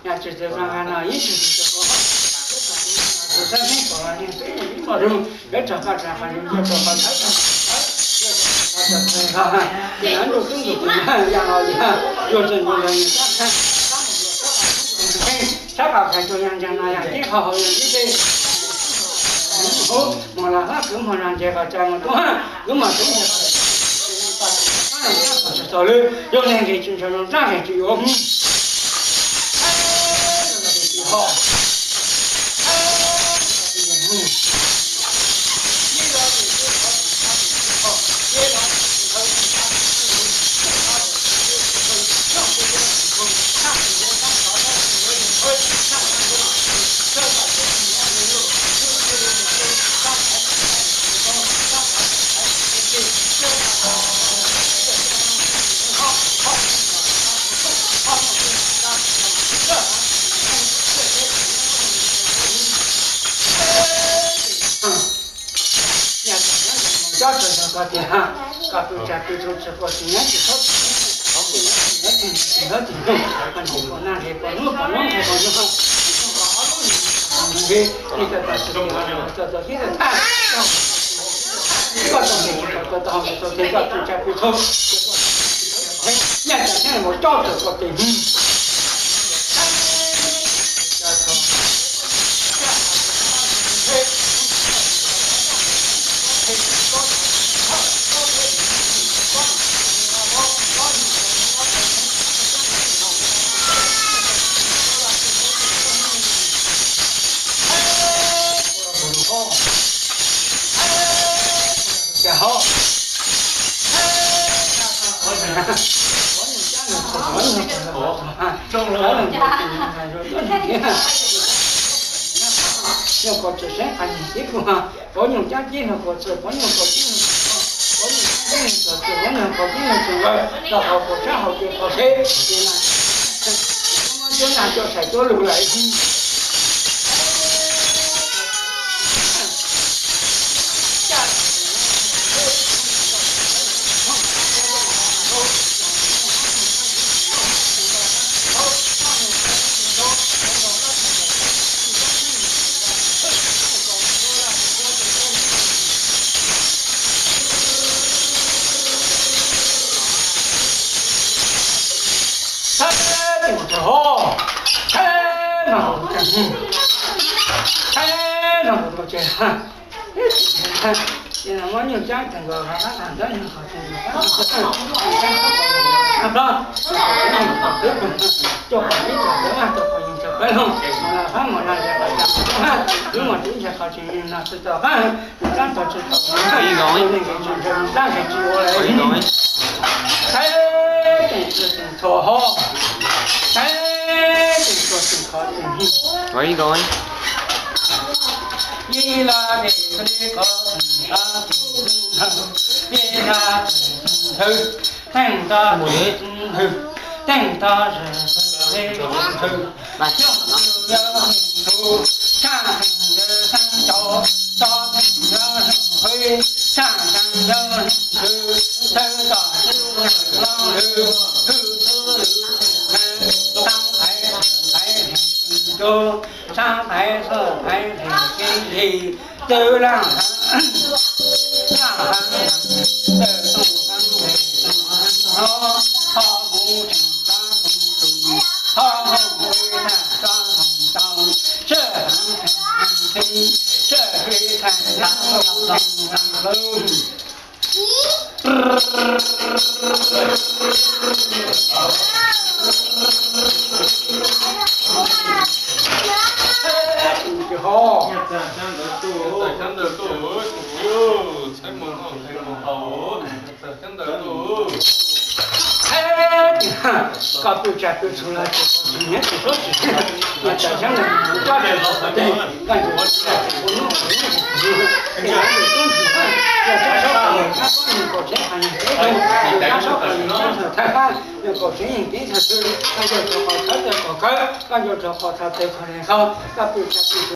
Yog tsis txawj nqa no yeej tsis txawj tus sab neeg kom los yeej peb yeej ib mos lug peb rov qab rov qab yus yog rov qab thawb rov qab thawb, yog rov qab rov qab thawb, yog nruj tub nruj tus yog yam los yog yog txawm nruj los yus sab thawb, sab qab thawb rua yag ntsa no yog tib qho hauv yog tib teg. Hu mos los hab kwv mos los ntses kom tsa mus tub kwv mos tub ntses kom tsa mus tub tsis tau lwm yog neeg nqis tsis ntshaw zoo txaj nqis tsis yuav hu. Coj tawm rau koj tias, koj pw tsag pw txhu tsis quaj tsis nyab tsis txhob tsis nyob tsis nyob tsis nyob tsis nyob, nqis pom nag nqis pom hnub pom hnub nqis pom nyoog, nqis li tawm tawm tsis tias tawm tawm tib tawm tag, koj tau nqis tsis tau tau tau tau tau koj pw tsag pw txhu, nyaj tsis nyab mus coj tawm koj tias, Nyuag qhuav txawm seeb qhov nyuag tib pug, pov nyuag cab cib nyuag qhuav txawm, pov nyuag qhuav cib nyuag txawm, pov nyuag cab cib nyuag txawm, pov nyuag qhuav cib nyuag txawm lawm rau hauv qhuav sab hauv kev qhuav seb, ces na, cuab nag cuab sai cuab lug lawm. Thaib no, thaib no, thaib no, ces muab nyuag cab kawg nkaus rov qab tag ntawd nyuag qhov tseeb, coj pom ib tsoom tawv, coj pom yeej tsoom pawg lug, mus los fab mus los zes los zes, wb mus tib ntsais qhov tseeb no tsis tau qab, mus tab tom tsis tau, neeg nqis tsis ntshaw mus tab nqis tsis ua lawm. Thaib teem txhua teem txhua hov, thaib teem txhua teem qhov teem hwj. Ib los ces xwb li qhov teem qab teem hwj, ib los teem hwj, teem tau hwj, teem tau hwj, tshaj teem yawg xeeb cov, tso teem yawg hwj, tshaj teem yawg hwj, thawj tom hwj, hwj, sab thaiv, sab thaiv, sab thaiv, sab thaiv, txwv laj, laj, tawm tooj, hov, hov, mus tseem, tso tooj, hov, hov, mus tshaj, tso tooj tau, sij heev, sij heev, sij heev, sij heev, Koj pw tsag pw txhu los tsis pom tsis nyob tsis txhob tsis nyob, tawm xyoob ntawm mus coj tawm qhov teg, koj ntsuas tsis tau tsis pom hnub pom hnub tsis pom hnub, ces koj ntsuas tub ntsuas, yog kab saub qhov yees kab saub yees kaum tsev qhov yees teb zoo, yog kab saub qhov yees teb ntxhawm thawj fab, yog kaum tsev yees teb ntxhawm tw, koj ntsuas rau qhov thawb tawg qhov kawb, koj ntsuas rau qhov thawb tawg qhov ntawd, koj pw tsag pw txhu